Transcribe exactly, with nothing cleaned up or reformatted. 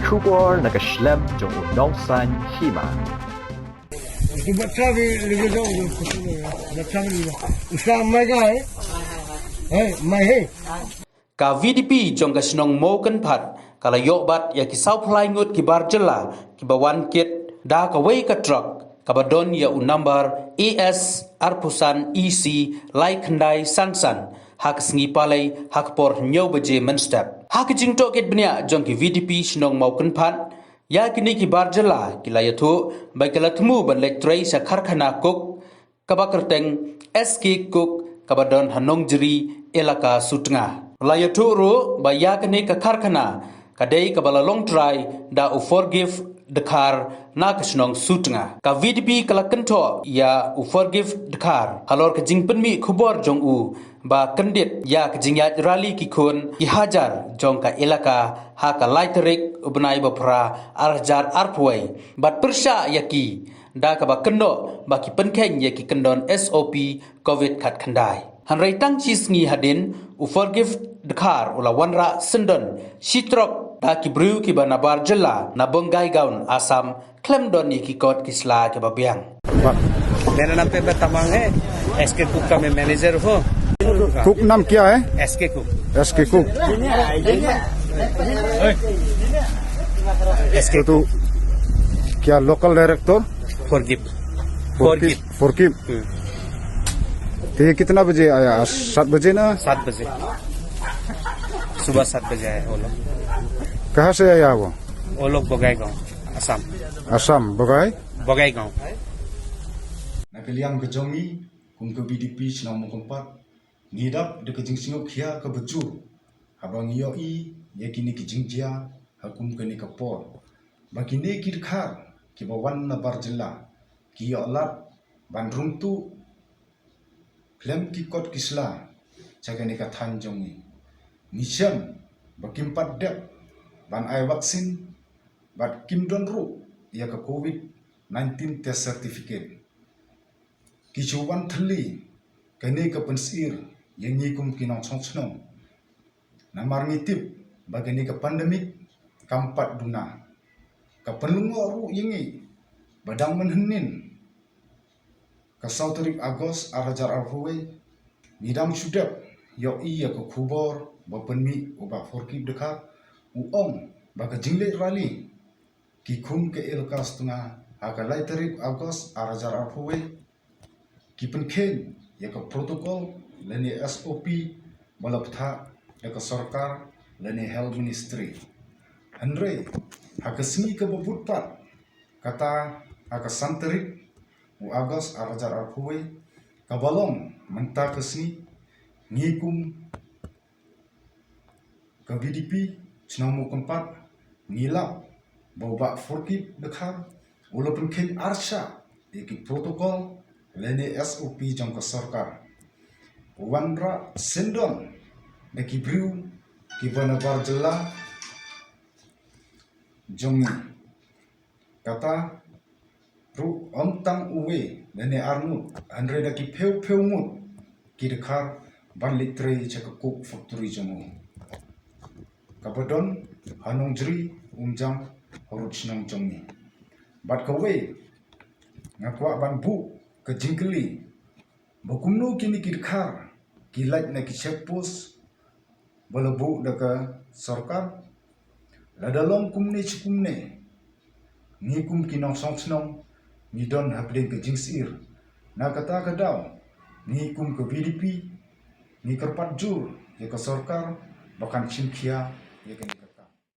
Khubor na ka shlem jong u nongsan hima. Itu bacha bi lagi dong, itu kusum ya. Bacha bi lagi. Usa mai ka hai? Hai, mai hai. Ka V D P jong ka shnong Mawkynphat ka la ïoh bat ïa ki saw phlai ngut ki bar jylla kiba wan kit da kawei ka truck kaba don ïa u number A S arphew san E C lai khyndai san san ha ka sngi Palei ha ka por hynñiew baje mynstep. Ha ka jingtohkit bniah jong ki V D P shnong Mawkynphat, ïa kine ki bar jylla ki la ïathuh ba ki la thmu ban leit trei sha karkhana Coke kaba kyrteng S K Coke kaba don ha Nongjri, Elaka Sutnga. La ïathuh ruh ba ïa kane ka karkhana ka dei kaba la long trai da u Forgive Dkhar na ka shnong Sutnga. Ka V D P ka la kynthoh ïa u Forgive Dkhar halor ka jingpynmih khubor jong u ba kyndit ïa ka jingïaid rally ki khun ki hajar jong ka elaka ha ka lai tarik u bnai ba phra ar hajar arphew wei, bad pyrshah ïa ki da kaba kynnoh ba ki pynkheiñ ïa ki kyndon S O P Covid khatkhyndai. Hynrei tang shi sngi hadien, u Forgive Dkhar u la wanrah syndon shi trok da ki briew kiba na bar jylla na Bongaigaon, Assam, khlem don ïa ki kot ki sla kiba biang. मेरा नाम पेपे तमांग है, SK cook का मैं मैनेजर हूँ। कुक नाम क्या है? SK cook. SK cook. SK तो क्या local director? Forgive. Forgive. Forgive. हम्म। तो ये कितना बजे आया? आज सात बजे ना? सात बजे। सुबह सात बजे आया वो लोग। कहाँ से आया वो? वो लोग बगाई गांव, असम। असम, बगाई? बगाई गांव। Na ka liang ka jong ngi, kum ka V D P shnong Mawkynphat, ngi dap da ka jingsngewkhia kaba jur haba ngi ïohi ïa kine ki jingjia ha kum kane ka por, ba kine ki dkhar kiba wan na bar jylla ki ïoh lad ban rung tuh khlem ki kot ki sla sha kane ka thaiñ jong ngi. Ngi shem ba kim pat dep ban ai vaccine bad kim don ruh ïa ka Covid nineteen test certificate. Ki shu wan thylli kane ka pynsyier ïa ngi kum ki nongshong shnong. Namar ngi tip ba kane ka pandemic kam pat duna. Ka pynlyngngoh ruh ïa ngi ba dang mynhynnin ka saw tarik August ar hajar arphew wei, ngi dang shu dep ïohi ïa ka khubor ba pynmih u Bah Forgive Dkhar, u ong ba ka jingleit rally ki khun ka elaka Sutnga ha ka lai tarik August ar hajar arphew wei, ki pynkheiñ ïa ka protocol lane S O P ba la bthah da ka sorkar lane Health Ministry. Hynrei ha ka sngi kaba bud pat, kata ha ka san tarik u August ar hajar arphew wei, kaba long mynta ka sngi, ngi kum ka V D P shnong Mawkynphat ngi lap ba u Bah Forgive Dkhar u la pynkheiñ arshah ïa ki protocol lane S O P jong ka sorkar. U wanrah syndon da ki briew kiba na bar jylla jong ngi. Kata ruh ym tang uwei lane ar ngut, hynrei da ki phew phew ngut ki dkhar ban leit trei sha ka Coke factory jong u, kaba don ha Nongjri, Umjang, harud shnong jong ngi. Bad kawei, nga kwah ban buh ka jingkylli ba kumno kine ki dkhar ki lait na ki check post ba la buh da ka sorkar? Lada long kumne shi kumne, ngi kum ki nongshong shnong ngi don hapdeng ka jingsyier. Na kata ka daw, ngi kum ka V D P ngi kyrpad jur ïa ka sorkar ba kan shim khia ïa kane.